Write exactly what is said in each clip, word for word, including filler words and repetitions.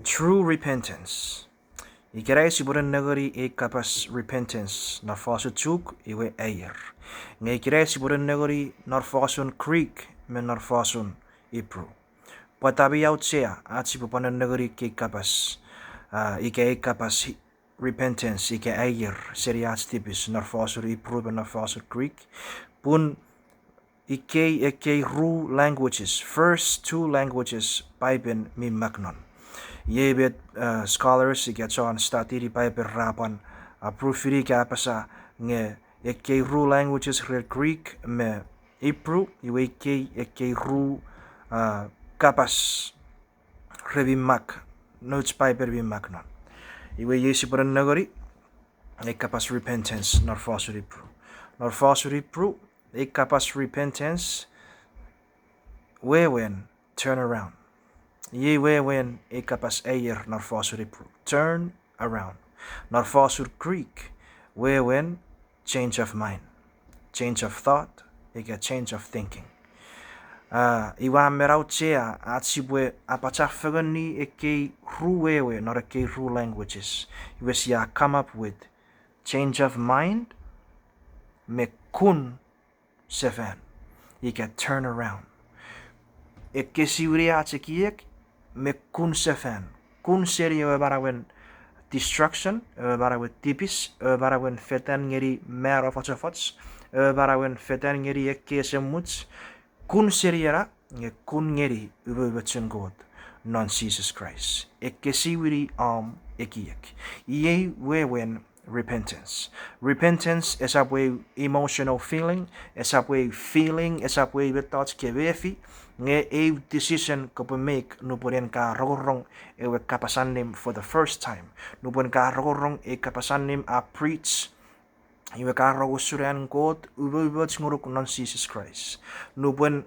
True repentance. Ikenai sipwe nennengeni ei kapas repentance non fosun Chuuk iwe aier. Nge ikenai sipwe nennengeni non fosun Greek me non fosun Hebrew. Pwata mi auchea ach sipwe pwan nennengeni ekkei kapas, ah, ika ei kapas repentance ika aier seni ach tipis non fosun Hebrew me non fosun Greek? Pun ikkei ekkei ru languages, first two languages Paipen mi mak non. Iei met, uh, scholars ika chon study-ni Paipen ra pwan, uh, prufini ika apasa nge ekkei ru languages ren Greek me Hebrew, iwe ikkei ekkei ru, uh, kapas re mi mak, nouch Paipen mi mak non. Iwe iei sipwe nennengeni ei kapas repentance non fosun Hebrew. Non fosun Hebrew, ei kapas repentance wewen turn around. Iei wewen ei kapas aier non fosun Hebrew, turn around. Non fosun Greek, wewen change of mind, change of thought, ika change of thinking. Ah, iwe a men auchea ach sipwe apachafengeni ekkei ru wewe non ekkei ru languages. Iwe sia come up with change of mind me kun sefan, ika turn around. Ekkesiwini ach ekiek me kun sefan, kun seni ewe manauen destruction, ewe manauen tipis, ewe manauen fetan ngeni mano fochofoch, ewe manauen fetan ngeni ekkei esemuch, kun seni ena, nge kun ngeni umoumochun Kot non Jises Kraist. Ekkesiwini om ekiek. Iei wewen repentance. Repentance esap eu emotional feeling, esap eu feeling, esap eu mettoch ke mefi, nge eu decision kopwe make nupwen en ka rongorong ewe kapas allim for the first time. Nupwen ka rongorong ei kapas allim a preach, iwe ka rong usun an Kot umoumoch ngonuk non Jises Kraist. Nupwen,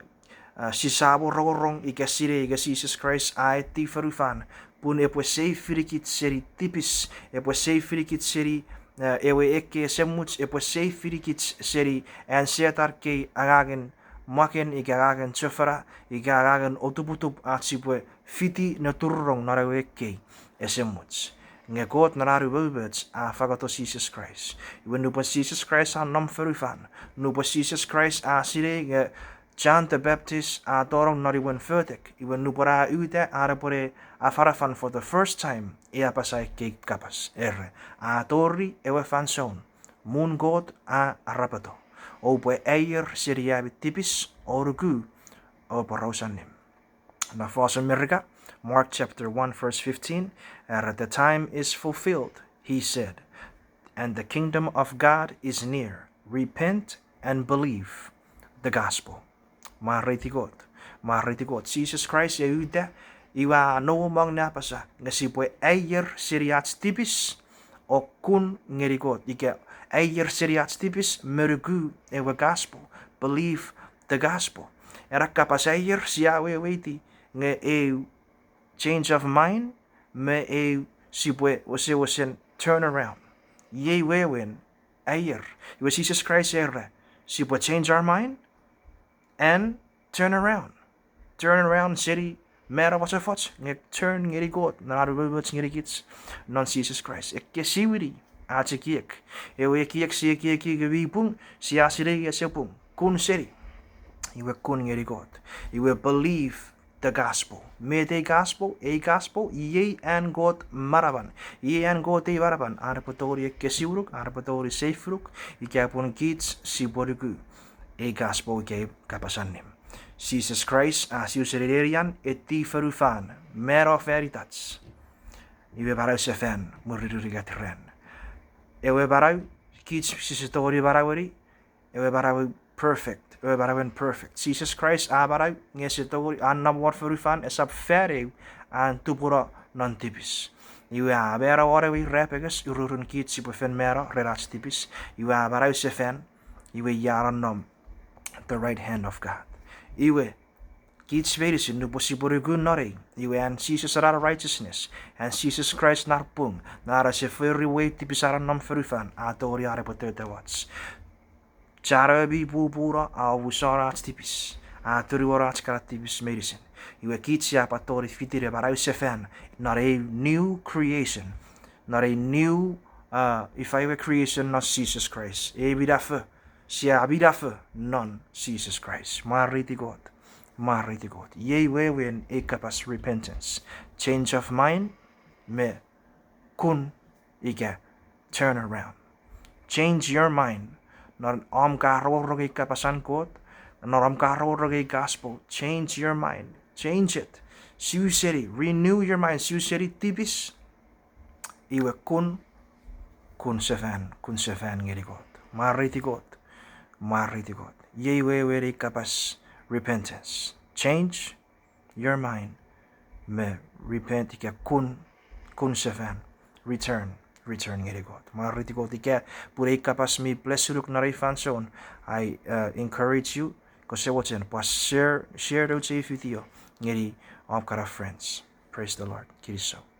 ah, sisamo rongorong ika sinei ika Jises Kraist a eti fonufan pun epwe seifinikich seni tipis, epwe seifinikich seni, ah, ewe ekkei esemuch, epwe seifinikich seni an Setan kei angangen mwaken ika angangen chofona ika angangen otuputup ach sipwe fiti ne turunong non ewe ekkei esemuch. Nge Kot non an umoumoch a fangoto Jises Kraist. Iwe nupwen Jises Kraist a nom fonufan, nupwen Jises Kraist a sinei nge John the Baptist a tonong non imwen fotek, iwe nupwen a uta an epwene afanafan for the first time, e apasa ekkei kapas, era, a tori ewe fansoun, muun Kot a arapeto. Oupwe aier seni ami tipis o nuku ewe poraus allim. Non fosun Merika, Mark chapter one verse fifteen, era, the time is fulfilled, he said, and the kingdom of God is near. Repent and believe the gospel. Mwareiti Kot. Mwareiti Kot. Jises Kraist e uta, iwe a no mong ne apasa nge sipwe aier seni ach tipis o kun ngeni Kot. Ika aier seni ach tipis me nuku ewe gospel. Believe the gospel. Ena kapas aier sia weweiti nge eu change of mind me eu sipwe wesewesen turn around. Iei wewen aier. Iwe Jises Kraist era, sipwe change our mind and turn around. Turn around seni mano fochofoch nge turn ngeni Kot non an umoumoch ngenikich non Jises Kraist. Ekkesiwini ach ekiek. Ewe ekiek sia ekieki nge mi pung, sia sinei ese pung. Kun seni. Iwe kun ngeni Kot. Iwe believe the gospel. Met ei gospel? Ei gospel iei an Kot manaman. Iei an Kot ei manaman. An epwe tongeni ekkesiwinuk, an epwe tongeni seifinuk, ika pun kich sipwe nuku ei gospel ika ei kapas allim. Jises Kraist a su seni nenian, eti fonufan, mano fan itach. Iwe manau sefan, mwirin unungat ran. Ewe manau kich sise tongeni manaueni, ewe manau perfect, ewe manauen perfect. Jises Kraist a manau nge ese tongeni, a nom won fonufan esap fan eu an tupuno non tipis. Iwe a mano won ewe irapenges, ururun kich sipwe fen mano ren ach tipis. Iwe a manau sefan, iwe ia nonnom the right hand of God. Iwe kich meinisin nupwen sipwe nuku non ei, iwe an Jises ena righteousness, an Jises Kraist ena pung, ena ese fori wei tipis a nonnom fonufan, a tongeni an epwe totowach. Chano mi pupuno a omusano ach tipis, a tunuono ach kana tipis meinisin. Iwe kich sia pwan tongeni fiti ne manausefan non a new creation, non a new, uh, ifa ewe creation non Jises Kraist. Ei minafo, sia minafo non Jises Kraist. Mwareiti Kot, mwareiti Kot. Iei wewen ei kapas repentance. Change of mind, me kun ika turn around. Change your mind. Non om ka rongorong ei kapasen Kot, non om ka rongorong ei gospel, change your mind. Change it. Su seni, renew your mind. Su seni tipis. Iwe kun, kun sefan, kun sefan ngeni Kot. Mwareiti Kot, mwareiti Kot. Iei wewen ei kapas repentance. Change your mind, me repent ika kun, kun sefan, return, return ngeni Kot. Mwareiti Kot ika pun ei kapas mi bless unuk non ei fansoun, I, uh, encourage you, kose mochen pwan share, share nouch ei video ngeni om kana friends. Praise the Lord. Kinisou.